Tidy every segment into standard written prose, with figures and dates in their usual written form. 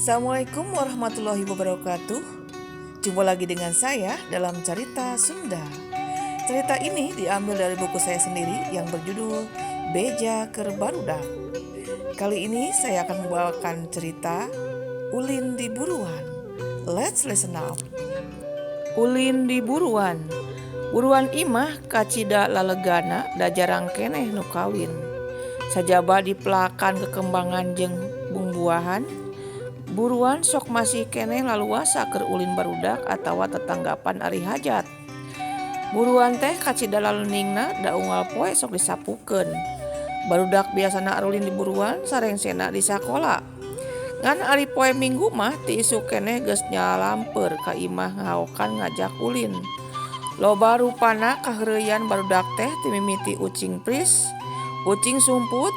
Assalamualaikum warahmatullahi wabarakatuh. Jumpa lagi dengan saya dalam Cerita Sunda. Cerita ini diambil dari buku saya sendiri yang berjudul Beja Keur Barudak. Kali ini saya akan membawakan cerita Ulin di Buruan. Let's listen up. Ulin di Buruan. Buruan imah kacida lalegana da jarang keneh nu kawin. Sajaba dipelakan kekembangan jeung bungbuahan, buruan sok masih keneh laluasa keur ulin barudak atawa tetanggapan ari hajat. Buruan teh kacida laleningna da unggal poe sok disapukeun. Barudak biasana arulin di buruan sarengsena di sakola. Ngan ari poe Minggu mah ti isuk keneh geus nyalampeur ka imah ngahaokan ngajak ulin. Loba rupana kaheureuyan barudak teh ti mimiti ucing pris, ucing sumput,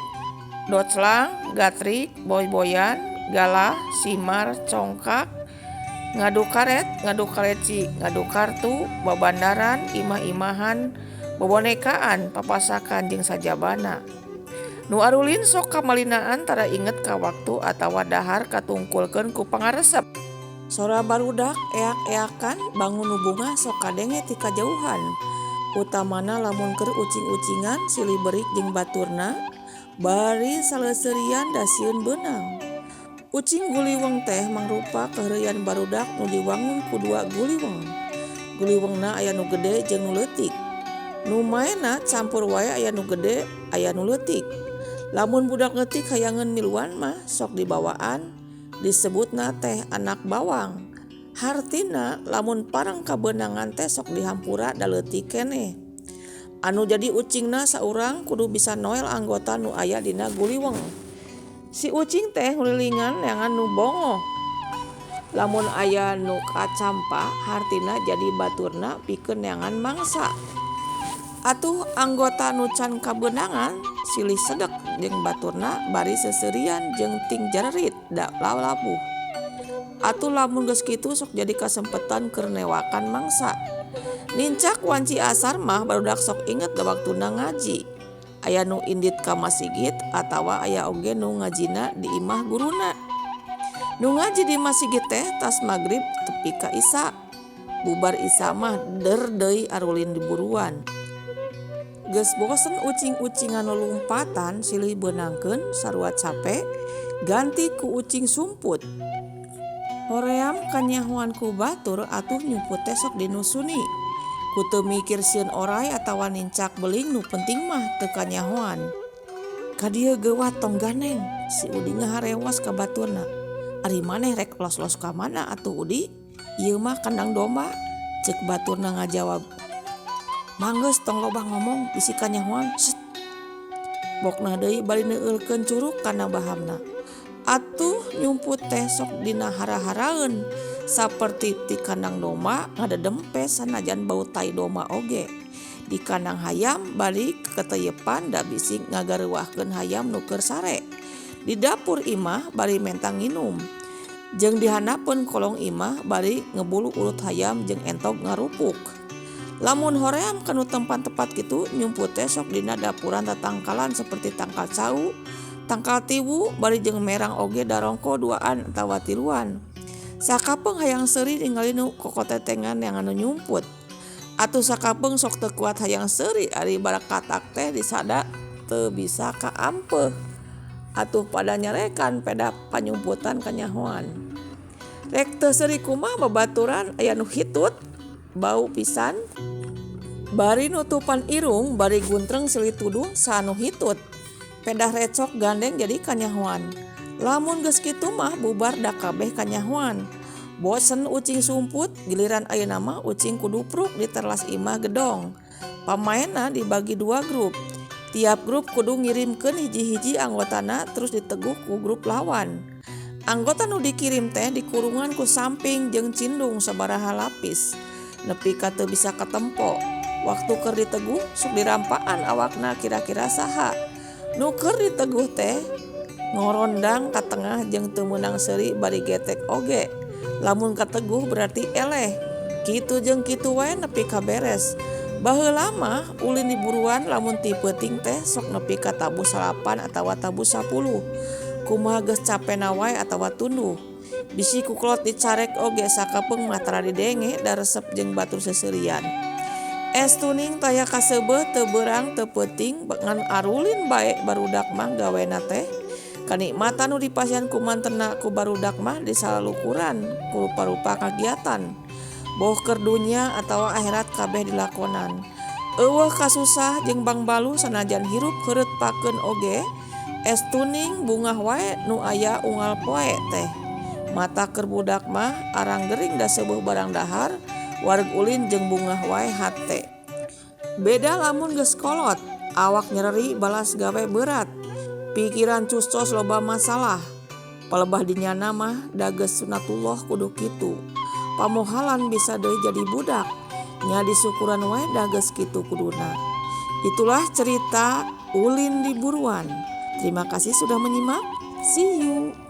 doclang, gatrik, boy-boyan, galah, simar, congkak, ngadu karet, ngadu kaleci, ngadu kartu, babandaran, imah-imahan, bobonekaan, papasakan jeung sajabana. Nu arulin sok kamalinaan tara inget ka waktu atawa dahar katungkulkeun ku pangaresep. Sora barudak eak-eakan bangun nu bungah sok kadenge ti kajauhan. Utamana lamun keur ucing-ucingan silih berik jeung baturna bari saleuseurian da sieun beunang. Ucing guliweng teh mangrupa kaheureuyan barudak nu diwangun ku dua guliweng. Guliwengna aya nu gede jeung nu leutik. Nu maenna campur wae, aya nu gede, aya nu leutik. Lamun budak leutik hayangeun miluan mah sok dibawaan, disebutna teh anak bawang. Hartina lamun pareng kabeunangan teh sok dihampura da leutik keneh. Anu jadi ucingna saurang kudu bisa noel anggota nu aya dina guliweng. Si ucing teh ngulilingan neangan nu bongoh. Lamun aya nu kacampa hartina jadi baturna pikeun neangan mangsa. Atuh anggota nu can kabeunangan silih sedek jeung baturna bari seuseurian jeung ting jarerit da lalabuh. Atuh lamun geus kitu sok jadi kasempetan keur newakan mangsa. Nincak wanci asar mah barudak sok inget da waktuna ngaji. Aya nu indit ka masigit atawa aya oge nu ngajina di imah guruna. Nu ngaji di masigit teh tas magrib tepi ka Isya. Bubar Isya mah der deui arulin di buruan. Geus bosen ucing-ucingan lulumpatan silih beunangkeun sarua cape ganti ku ucing sumput. Hoream kanyahoan ku batur atuh nyumput teh sok dinusuni. Ku teu mikir sieun oray atawa nincak beling, nu penting mah teu kanyahoan. "Ka dieu geuwat, tong gandeng," si Udi ngaharewas ka baturna. "Ari maneh rek los-los ka mana atuh, Udi? Ieu mah kandang domba," ceuk baturna ngajawab. "Manggeus, tong loba ngomong, bisi kanyahoan, sst," bokna deui bari neueulkeun curuk kana bahamna. Atuh nyumput teh sok dina hara-haraeun saperti di kandang domba ngadedempe sanajan bau tai domba oge. Di kandang hayam bari keketeyepan da bisi ngagareuwahkeun hayam nu keur sare. Di dapur imah bari menta nginum. Jeung di handapeun kolong imah bari ngebulu urut hayam jeung entog ngarupuk. Lamun hoream kanu tempat-tempat kitu nyumput teh sok dina dapuran tatangkalan seperti tangkal cau, tangkal tiwu, bari jeung merang oge darongko duaan atawa tiluan. Sakapeung hayang seuri ningali nu kokotetengan neangan nu nyumput. Atuh sakapeung sok teu kuat hayang seuri ari barakatak teh disada teu bisa kaampeuh. Atuh pada nyarekan pedah panyumputan kanyahoan. Rek teu seuri kumaha babaturan aya nu hitut bau pisan. Bari nutupan irung bari guntreng silih tuduh saha nu hitut. Pedah recok gandeng jadi kanyahoan. Lamun geus kitu mah bubar da kabeh kanyahoan. Bosen ucing sumput, giliran ayeuna mah ucing kudupruk di teras imah gedong. Pamaenna dibagi dua grup. Tiap grup kudu ngirimkeun hiji-hiji anggotana terus diteguh ku grup lawan. Anggota nu dikirim teh dikurungan ku samping jeung cindung sabaraha lapis nepi ka teu bisa katempo. Waktu keur diteguh sok dirampaan awakna kira-kira saha. Nu keur diteguh teh ngorondang ka tengah jeung teu meunang seuri bari getek oge. Lamun kateguh berarti eleh. Kitu jeung kitu wae nepi ka beres. Baheula mah ulin di buruan lamun ti peuting teh sok nepi ka tabuh 9 atawa tabuh 10. Kumaha geus capena wae atawa tunduh. Bisi ku kolot dicarek oge sakapeung mah tara didenge da resep jeung batur seuseurian. Estuning taya kaseubeuh teu beurang teu peuting ngan arulin bae barudak mah gawena teh. Kanikmatan nu dipasihan ku mantenna ku barudak mah disalalukuran ku rupa-rupa kagiatan. Boh keur dunya atawa akhirat kabeh dilakonan. Eueuh kasusah jeung bangbaluh sanajan hirup heureut pakeun oge estuning bungah wae nu aya unggal poe teh. Matak keur budak mah arang gering da seubeuh barang dahar, wareg ulin jeung bungah wae hate. Beda lamun geus kolot, awak nyereri balas gawe beurat, pikiran cuscos loba masalah. Palebah dinyana mah da geus sunatullah kudu kitu. Pamohalan bisa deui jadi budak, nya disukuran wae da geus kitu kuduna. Itulah cerita Ulin di Buruan. Terima kasih sudah menyimak. See you.